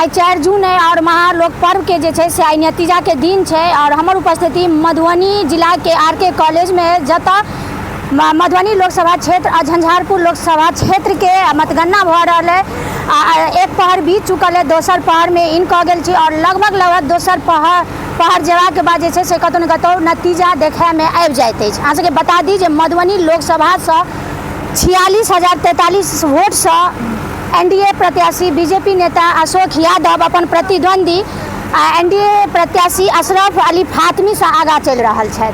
आइ 4 जून है और महालोक पर्व के जे छै से आइ नतीजा के दिन छै और हमर उपस्थिति मधुबनी जिला के आर के कॉलेज में है, जतऽ मधुबनी लोकसभा क्षेत्र आ झंझारपुर लोकसभा क्षेत्र के मतगणना भऽ रहल है। आ एक पहर बीत चुकल है, दोसर पहर में इन कऽ गेल छी और लगभग लगभग दोसर पहर पहर जेबाके बाद जे छै से कतहु ने कतहु नतीजा देखयमे आबि जाइत अछि। अहाँ सबके बता दी जे मधुबनी लोकसभासँ 46,043 वोटसँ एनडीए प्रत्याशी बीजेपी नेता अशोक यादव अपन प्रतिद्वंदी एनडीए प्रत्याशी अशरफ अली फातमीसँ आगाँ चलि रहल छथि।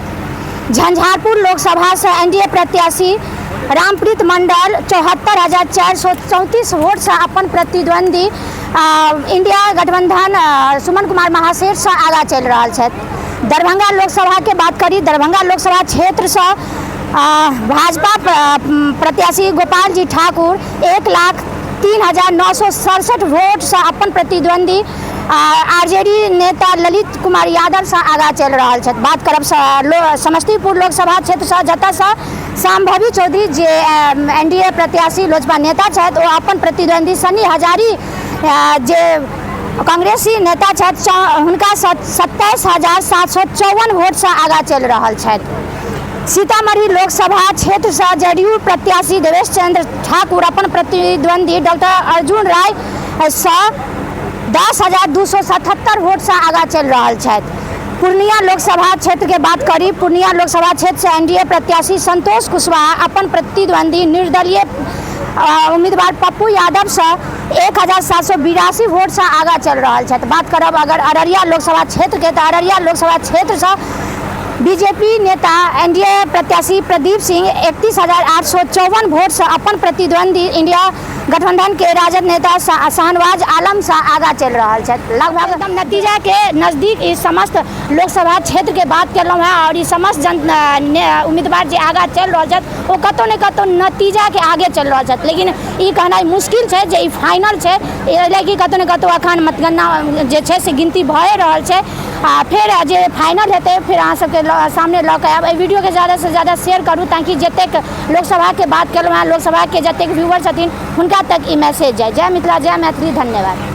झंझारपुर लोकसभासँ एनडीए प्रत्याशी रामप्रीत मंडल 74,434 वोटसँ अपन प्रतिद्वंदी इंडिया गठबंधन सुमन कुमार महासेठसँ आगाँ चलि रहल छथि। दरभंगा लोकसभाके बात करी, दरभंगा लोकसभा क्षेत्रसँ भाजपा प्रत्याशी गोपाल जी ठाकुर 1,03,967 वोटसँ अपन प्रतिद्वंदी आरजेडी नेता ललित कुमार यादवसँ आगाँ चलि रहल छथि। बात करब समस्तीपुर लोकसभा क्षेत्रसँ, जतऽसँ शाम्भवी चौधरी जे एनडीए प्रत्याशी लोजपा नेता छथि ओ अपन प्रतिद्वंदी सनी हजारी जे कांग्रेसी नेता छथि हुनका 27,754 वोटसँ आगाँ चलि रहल छथि। सीतामढ़ी लोकसभा क्षेत्रसँ जदयू प्रत्याशी देवेश चंद्र ठाकुर अपन प्रतिद्वंदी डॉक्टर अर्जुन राय सँ 10,277 वोटसँ आगाँ चलि रहल छथि। पूर्णिया लोकसभा क्षेत्र के बात करी, पूर्णिया लोकसभा क्षेत्र से एनडीए प्रत्याशी संतोष कुशवाहा अपन प्रतिद्वंदी निर्दलीय उम्मीदवार पप्पू यादव से 1,782 वोट से आगाँ चल रहल छथि। बात करब अगर अररिया लोकसभा क्षेत्र के, तो अररिया लोकसभा क्षेत्र से बीजेपी नेता एनडीए प्रत्याशी प्रदीप सिंह 31,854 वोट से अपन प्रतिद्वंदी इंडिया गठबंधन के राजद नेता शाहनवाज आलम से आगा चलि रहल छथि। लगभग एकदम नतीजा के नजदीक ई समस्त लोकसभा क्षेत्र के बात केलहुँ हेँ और ई समस्त जन उम्मीदवार जे आगा चलि रहल छथि ओ कतहु ने कतहु नतीजा के आगे चलि रहल छथि, लेकिन ई कहनाइ मुश्किल छै जे ई फाइनल छै, लेकिन कतहु ने कतहु अखन मतगणना जे छै से गिनती भए रहल छै आ फेर जे फाइनल हेतै फेर अहाँ सबके सामने लऽ कऽ आयब। एहि वीडियोके ज़्यादासँ ज़्यादा शेयर करू ताकि जतेक लोकसभाके बात केलहुँ हेँ, लोकसभाके जतेक व्यूअर छथिन हुनका तक ई मैसेज जाय। जय मिथिला, जय मैथिली, धन्यवाद।